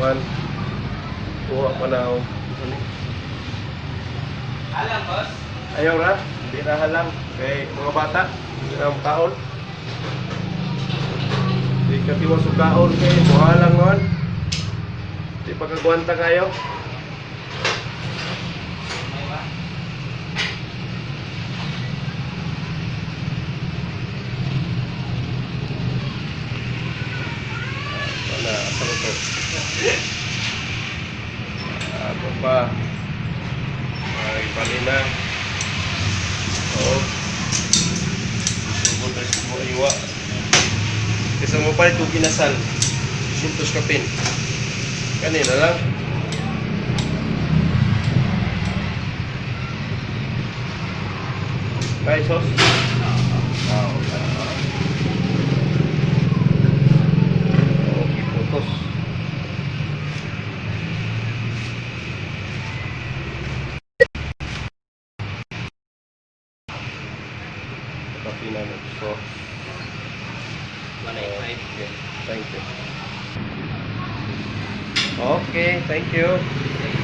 Kuan. Kuha pa na ako. Ano? Alam, boss. Ayaw ra, hindi na halang. Kay mga bata, hindi na kaon. Di katiwa sa kaon kay muhalang man. Di pa kagwanta kayo. May ba? Wala, asa ko to? Ako pa. Ay, palina. Oo. Subod na mo iwa. Kesa mo palit og ginasal. 600 kapin. Kanina lang. Kay sauce? Ah, okay. Okay, putos. Kape na ng sauce. 195. Okay, thank you. Okay, thank you.